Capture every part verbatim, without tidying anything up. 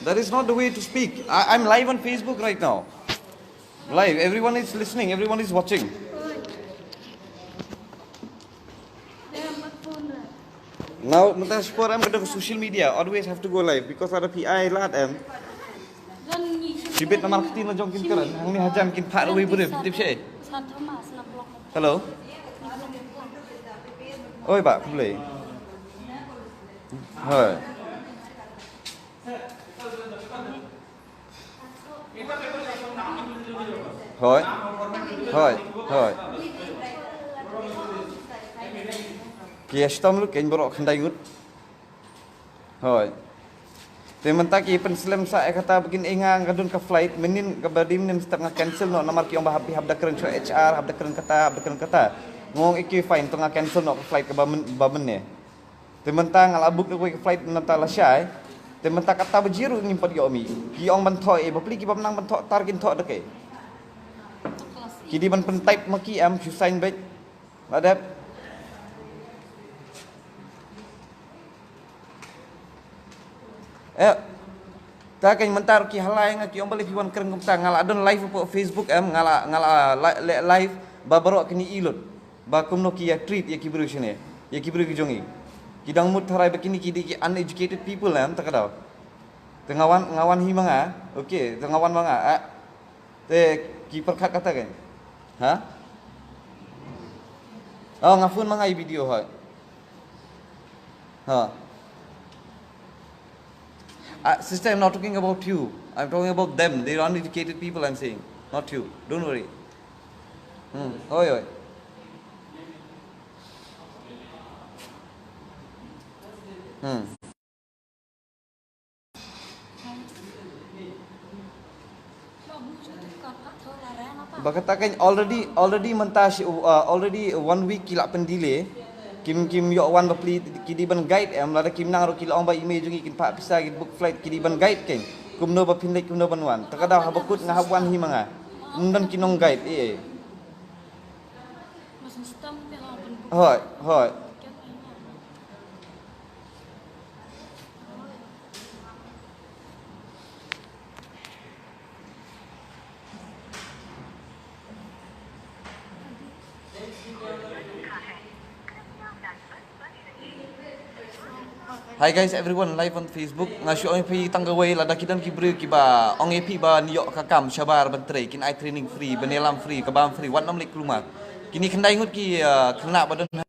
That is not the way to speak. I, I'm live on Facebook right now. Live. Everyone is listening. Everyone is watching. Now, mynta shipor em ka dei ka social media. Always have to go live because lada phi ai lad em. Shibit na marketing la jong kin kren. Hangne hajan kin phah ruh bun, tip shi. Hello. Oi, ba, khublei. Hoi. Hoi. Hoi. Hoi. Ki ïa shitom lut kein baroh khyndai ngut. Hoi. Te mynta ki pynslem sa ïa kata ba kin ïa nga nga don ka flight mynnin kaba dei mynnin step nga cancel noh namar ki ong ba hap, hap da kren sha H R, hap da kren kata, hap da kren kata. Nga ong okay fine, to nga cancel noh ka flight kaba myn, ba mynne. Te mynta nga la book da kawei ka flight mynta lashai. Te mynta kata baje ruh ngim pat ïoh mih. Ki ong ban thoh eh, bapli ki bym nang ban thoh, tar kin thoh da kaei. Ki dei ban pyntype ma ki em, shu sign beit. La dep. Eh. Ta kein mynta ruh ki halai nga ki ong balei phi wan kren kumta, nga la don live hapoh Facebook em, nga la, nga la li-, li-, live ba baroh kine i lut. Ba kumno ki ïa treat ïa ki briew shane, ïa ki briew ki jong i. Ki dang mut tharai ba kine ki dei ki uneducated people em, ta ka daw. Te nga wan, nga wan hi ma nga, okay, te nga wan ma nga, ah. Te ki pyrkhat kata kein. Ha? Oh, nga phone ma nga i video hoi. Ha. Uh, sister, I'm not talking about you. I'm talking about them. They're uneducated people, I'm saying. Not you. Don't worry. Hmm. Oi, oi. Hmm. Ba kata kein already, already mynta shi, uh, already one week ki la pyndelay. Kim, kim ïoh wan bapli ki dei ban guide em, lada kim nang ruh ki la ong ba i mei jong ngi kin phah pisa ki book flight ki dei ban guide kein. Kumno ba phin leit kumno ban wan. Ta ka daw haba kut nga hap wan hi ma nga. Ym don ki nong guide eh. Hoi, hoi. Hi guys, everyone live on Facebook. Nga shu ong ïa phi tang kawei, lada ki don ki briew kiba ong ïa phi ban ïoh ka kam shabar ban trei, kin ai training free, ban ïalam free, ka bam free, wat nym leit kulmar. Kine khyndai ngut ki, uh, khynnah ba don ha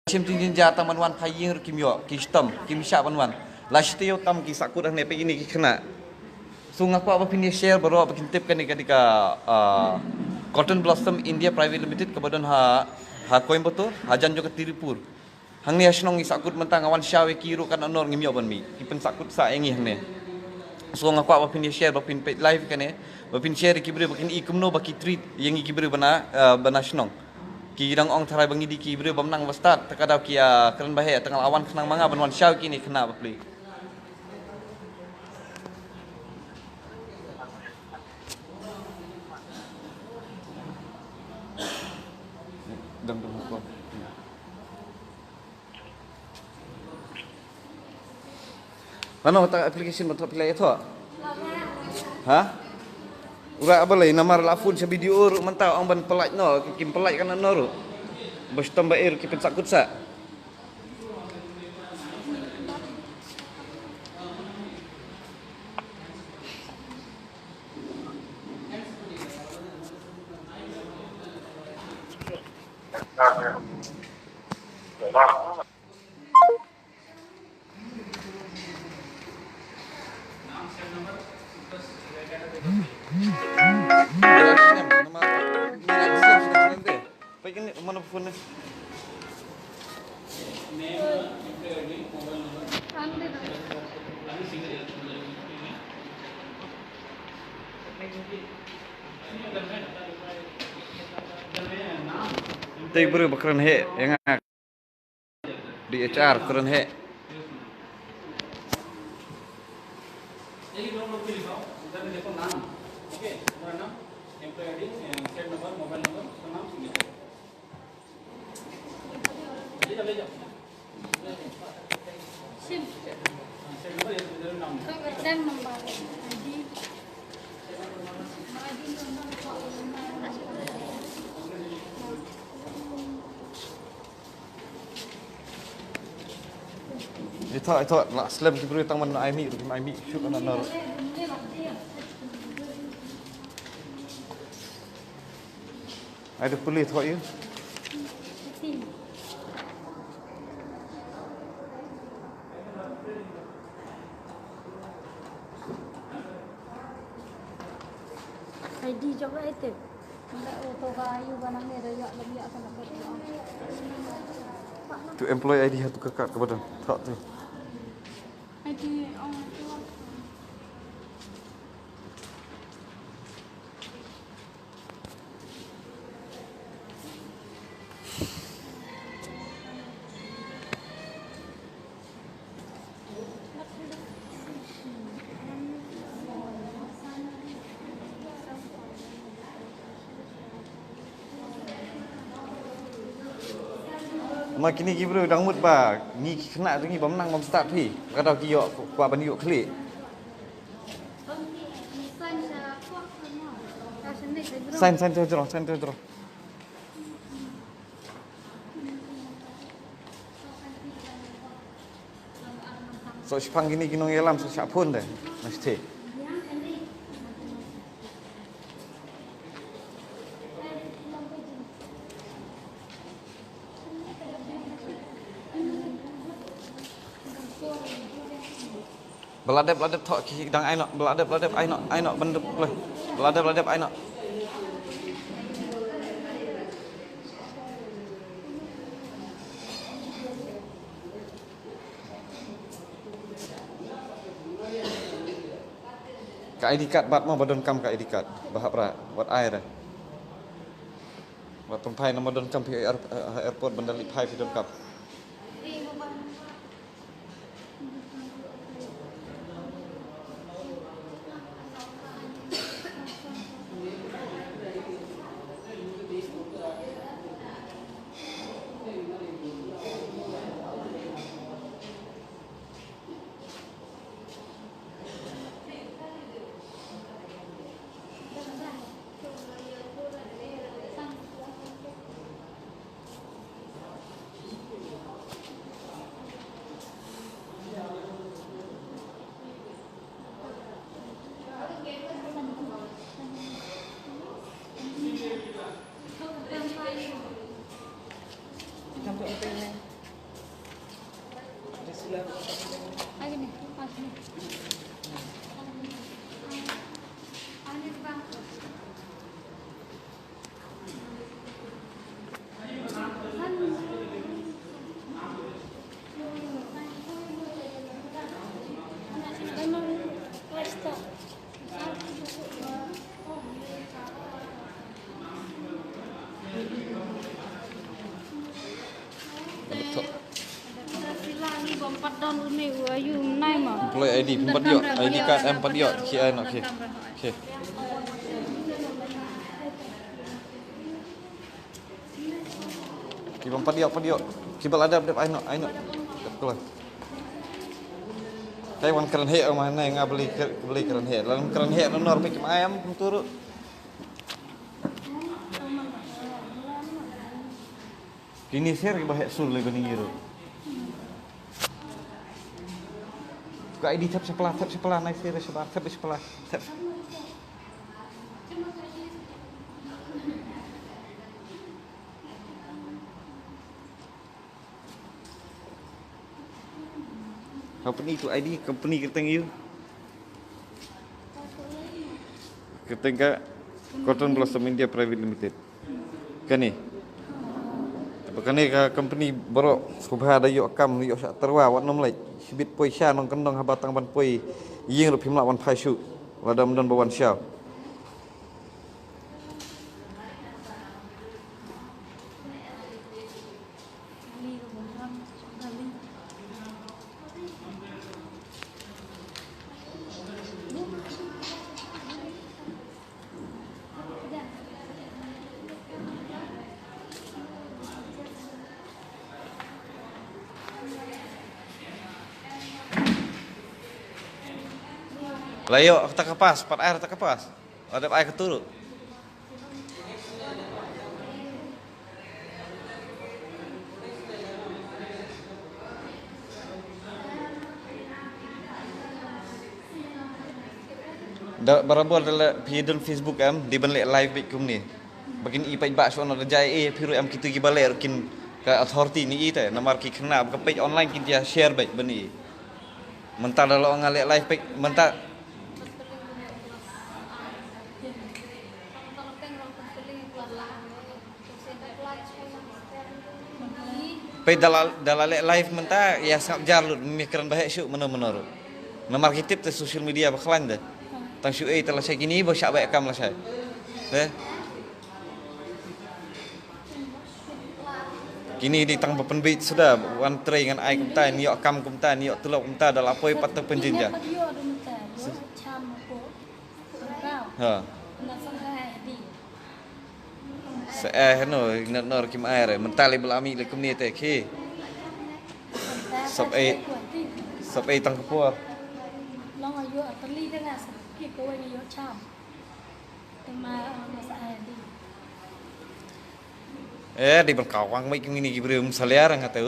shim jynjar tang ban wan phai ïing ruh kim ïoh, ki shitom, kim shah ban wan. La shi taïew tam ki sahkut hangne, peit kine ki khynnah. So nga kwah ba phin ïa share baroh ba kin tip kane ka dei ka, uh, Cotton Blossom India Private Limited kaba don ha, ha Coimbatore, hajan jong ka Tirupur. Hangne ha shnong ngi sahkut mynta, nga wan shaw ïa ki ruh katno nor ngim ïoh ban mih. Ki pynsahkut sah ïa ngi hangne. So nga kwah ba phin ïa share, ba phin peit live kane, ba phin share ïa ki briew ba kin i kumno ba ki treat ïa ngi ki briew ba na, eh, ba na shnong. Ki dang ong tharai ba ngi dei ki briew bym nang ba stad, ta ka daw ki ïa kren ba heh, tang la wan khnang ma nga ban wan shaw ïa kine khynnah bapli. Dang dang ko. Mano ta application ba thoh phi la ïathoh? Ha? U Rai, balei namar la phone sha B D O ruh mynta ong ban pynlait noh, kim pynlait katno ruh. Ba shitom ba eh ruh ki pynsahkut sah. Te briew ba kren heh ïa nga. D H R kren heh. Ito, ito, la slem ki briew tang man ai mi, ai mi, shu kana nar. Ai de puli tho yu. Ai di jok ai te. Tu employee I D ha tu ka card ka ba don. Thok tu. I D ong tu. Ma kine ki briew dang mut ba ngi ki khynnah jong ngi bym nang bym stad hi. Ka daw ki ïoh kwah ban ïoh khlieh. Sign, sign to jrong, sign to jrong. Sa shiphang kine ki nongïalam sa shah phone de. Mesti. Ba la dep, la dep thok ki dang ai noh, ba la dep, la dep ai noh, ai noh ban dep leh. Ba la dep, la dep ai noh. Ka I D card bad mo ba donkam ka I D card. Ba hap ra, wat ai ra. Wat pynphai na mo donkam phi air-, eh, airport ban da leit phai phi donkam. Employee I D, pynpat ïoh, I D card em, pynpat ïoh, ki ai noh, ki. Ki. Ki bym pat ïoh, pat ïoh. Ki ba la dep, dep ai noh, ai noh. Dep kloi. Kai wan kren heh ma ne nga beli kre-, beli kren heh. Lan kren heh na nor me kim ai am kum turu. Kini ser ki ba heh sur le bani ngiru. Ka I D thep sepla, thep sepla, nai ser sepla, thep sepla, thep. Company tu I D, company kyrteng ïa u. Kyrteng ka Cotton Blossom India Private Limited. Kane. Ba kane ka company baroh sngewbha da ïoh kam, ïoh shah tyrwa wat nym leit. Shibit poi sha nongkyndong haba tang ban poi ïing ruh phim lah wan phai shuh. Lada ym don ba wan sha. La ïoh kata ka pass, pat ai kata ka pass. La dep ai ka turu. Da barabor da la phi don Facebook em, dei ban leh live beit kumne. Ba kin i peit ba shuh na da jai e, phi ruh em kito kiba leh ruh kin ka authority ne i te, namar ki khynnah ba ka peit online kin ïa share beit ban i. Mynta da la ong nga leh live peit, mynta. Peit da la, da la leh live mynta, ïa sngap jar lut, mih kren ba heh shuh, mano mano ruh. Namar ki tip te social media ba khlaiñ de. Tang shu ei te lashai kine ba shah beh kam lashai. Te. Kine dei tang ba pynbeit suda, wan trei ngan ai kumta, ngan ïoh kam kumta, ngan ïoh tulop kumta, da la poi pat te pynjynjar. Ha. Sa eh no, nor nor kim ai re, mynta lei ba la mih lei kumne te ki. Sop ei, sop ei tang ka por. Eh, dei ban kawang mai kumne ki briew ym salia ra nga te.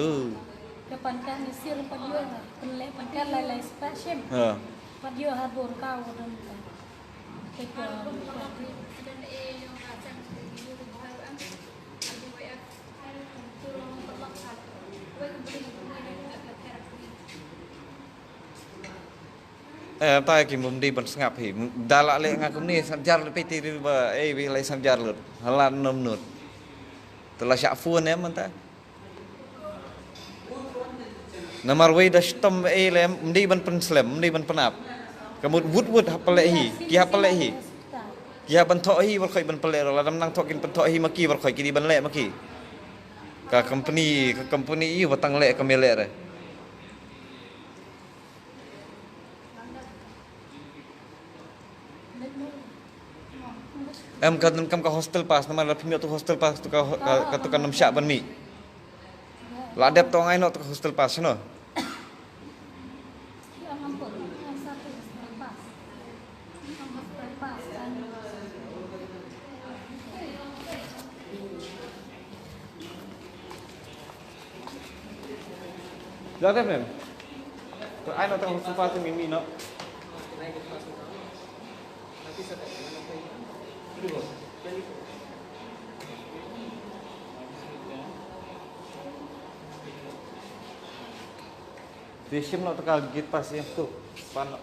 Ka pan ka ni sir pat ïoh, pynleh pan ka lai lai spah shim. Ha. Pat ïoh ha bor ka wa dam ka. Te ka. Eh, ta ki mum dei ban sngap hi. Da la leh nga kumne sngap jar lut peit te ba, eh, bi lai sngap jar lut. Hala nom nut. Te la shah phone em mynta. Namar wei da shitom, eh, lem, mdei ban pynslem, mdei ban pynap. Ka mut wut wut hap pynleh hi, ki hap pynleh hi. Ki hap ban thoh hi, bar khoi ban pynleh, la dam nang thoh kin pynthoh hi ma ki, bar khoi ki dei ban leh ma ki. Ka company, ka company i ba tang leh ka me leh re. Em, ka donkam ka hostel pass, namar la phim ïoh tu hostel pass tu ka, ka, ka tu ka nam shah ban mih. La dep tu ngai noh tu ka hostel pass, no? Dah deh, mem. Tu ai nota hostel pass ni mi no. Dei shim noh tu ka gate pass ïa tu. Pan noh.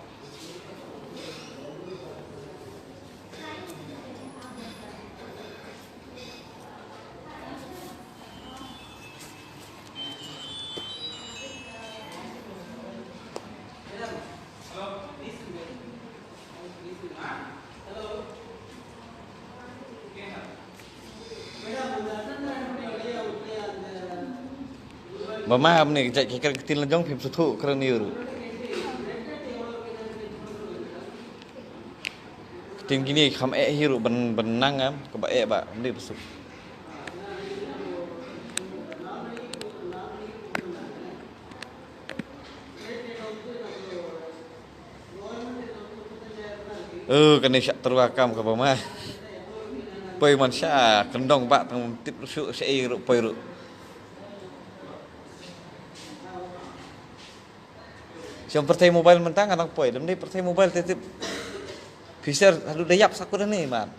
Ba ma, ym ne ka jait ka kren ktien la jong phim sngewthuh kren ïa u ruh. Ktien kine kham eh hi ruh ban, ban nang, em, kaba eh ba ym dei ba suk. Oh, kane shah tyrwa kam kaba ma. Poi man shah kyndong ba tang tip shuh shaei ruh poi ruh. Shong pyrthei mobile mynta nga dang poi, lem dei pyrthei mobile te tip. Phi share haduh da ïap sa kut ne man.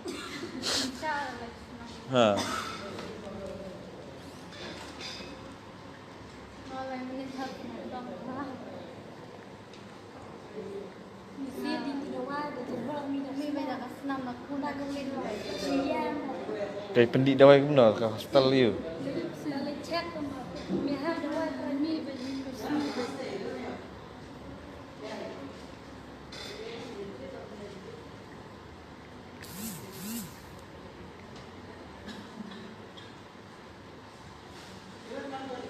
Ha. Kai pyndih dawai kumno ka hostel ïa u.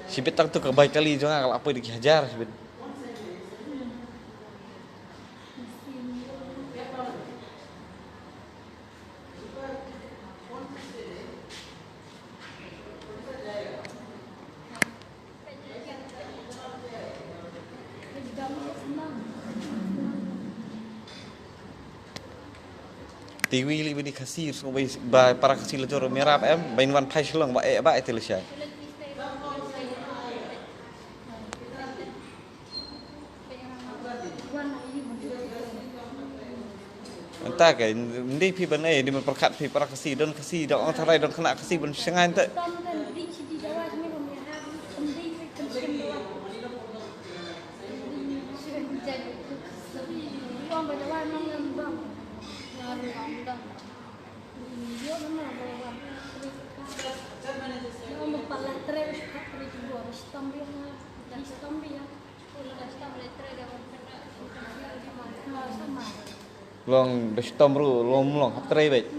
Shibit tang tu ka bai kali jong nga ka la poi da ki hajar shibit. Te wi li ba di Khasi, so bai ba para Khasi la jor merap em, bain wan phai Shillong ba eh ba eh te la shai. Anta ka, ndi phi ban eh, di man perkat phi para Khasi, don Khasi, don ong tharai, don khynnah Khasi ban shangai anta. Long da shitom ruh, long long hap trei beit.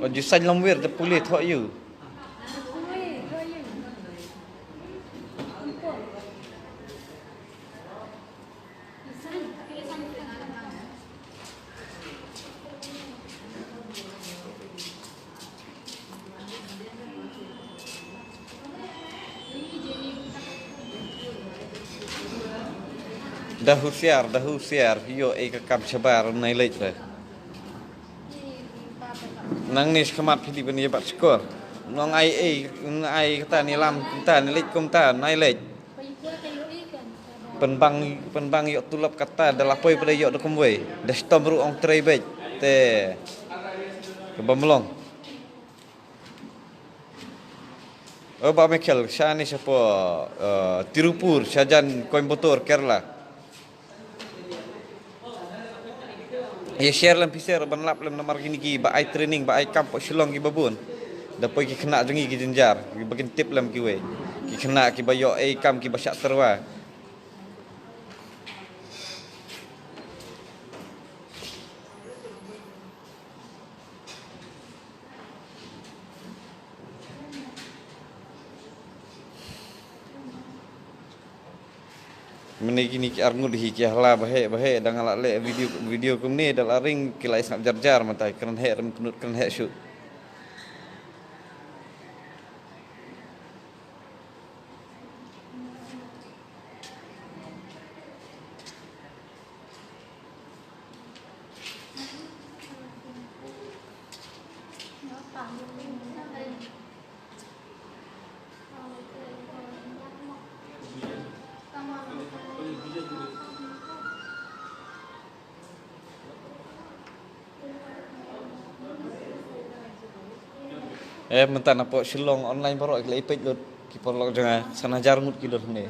O ju sain lam wir te pule thoh yu. Da husiar, da husiar, ïoh ei ka kam shabar nai leit re. Nang ni shkhmat phi di ban ïa bat skor. Nong ai ei, nong ai kata ni lam kumta, ni leit kumta, nai leit. Pynbang, pynbang ïoh tulop kata da la poi pada ïoh da kumwei. Da shitom ruh ong trei beit. Te. Ka bamlong. O ba Michael, shani shapo, eh, Tirupur, shajan Coimbatore, Kerala. Ïa share lem phi share ban lap lem namar kine ki ba ai training, ba ai kam po Shillong ki babun. Da poi ki khynnah jong ngi ki jynjar, ki ba kin tip lem kiwei. Ki khynnah ki ba ïoh ei kam ki ba shah tyrwa. Mynne kine ki arngut hi ki hla ba heh ba heh da nga la leh video, video kumne da la ring ki la isnap jar jar mynta kren heh rem kynnoh kren heh shuh. Eh, mynta na pok Shillong online baroh ki la ïa peit lut ki paralok jong nga, san hajar ngut ki don hangne.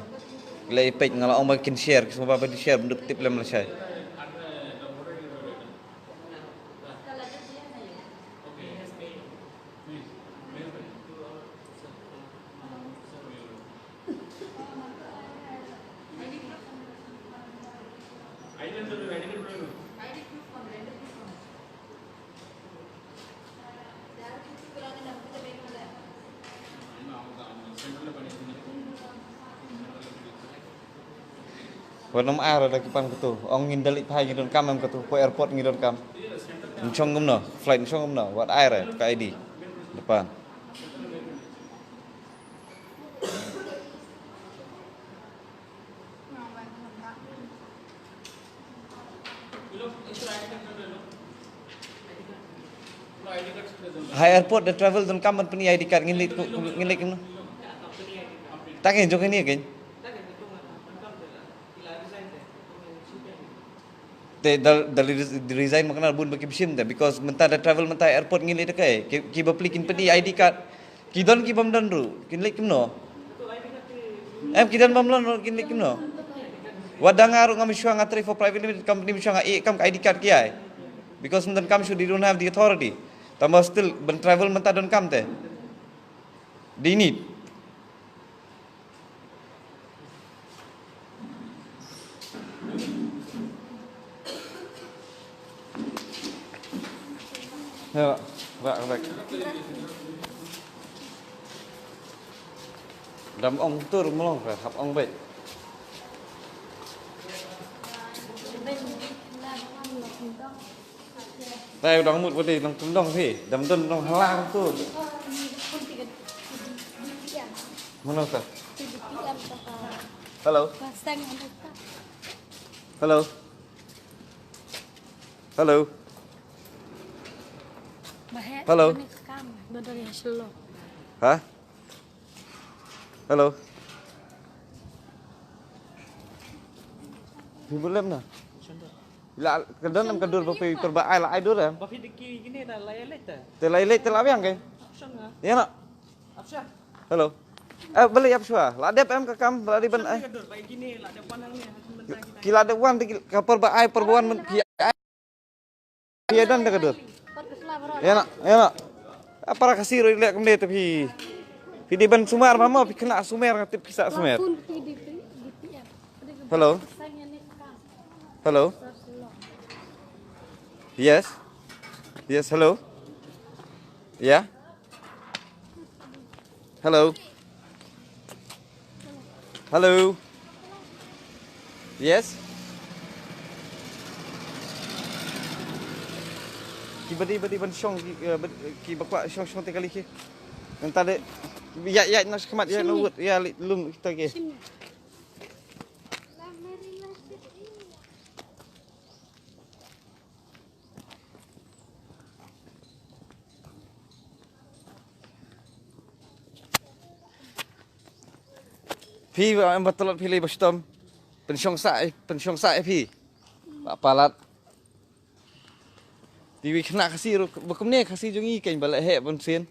Ki la ïa peit, nga la ong ba kin share, ki sngewbha ba di share, ban da tip lem lashai. Wat nym ar da ki pan katu. Ong ngin da leit phai ngi donkam em katu. Poi airport ngi donkam. Ngi shong kumno, flight ngi shong kumno. Wat ai re ka I D. Depan. Ha airport da travel donkam ban pyni I D card, ngin leit ku, ku, ngin leit kumno. Ta kein jong kane kein. Te da, da resign ma kane bun ba ki bishim te, because mynta da travel mynta airport ngin leit te kai. Ki, ki bapli kin pyni I D card. Ki don ki bym don ruh, kin leit kumno? Em, ki don bym don ruh, kin leit kumno? Wat da nga ruh nga mynshuwa nga trei for private limited company, mynshuwa nga ïeh kam ka I D card ki ai. Because mynta kam shu, they don't have the authority. Tangba still ban travel mynta don kam te. They need. Ya, bak, bak. Dam ong tur melong ka, hap ong bek. Dai u dang mut wadi dang tymdong phi, dam don dang halang tu. Mano ka? Hello. Hello. Hello. Hello. Ha? Hello. Phi bulem na? La ka don em ka dur ba phi pyrba ai la ai dur em. Ba phi diki gini da la ïaleit ta. Te la ïaleit te la biang ke. Option nga. Ya na. Option. Hello. Eh, beli ap shwa. La dep em ka kam, la di ban ai. Ka dur ba gini la dep wan hangne, ha kum benda gini. Ki la dep wan di ka pyrba ai pyrba wan men phi ai. Phi ai dan da ka dur. Ya na, ya na. Para Khasi ruh leh kumne te phi. Phi di ban sumar ma mo phi kena sumer nga tip phi sa sumer. Hello. Hello. Yes. Yes, hello. Yeah. Hello. Hello. Yes. Ki badi badi ban shong ki, eh, bad-, ki ba kwah shong shong te kali ki. Nang ta de. Ya ya na khmat ya na wut ya li-, lum kita ke. Phi ba em ba tlot phi lei ba shitom. Pynshong sa, eh, pynshong sa, eh, phi. Ba palat. Ti wi khna Khasi ruh, ba kumne Khasi jong ngi keiñ ba leh heh ban sien.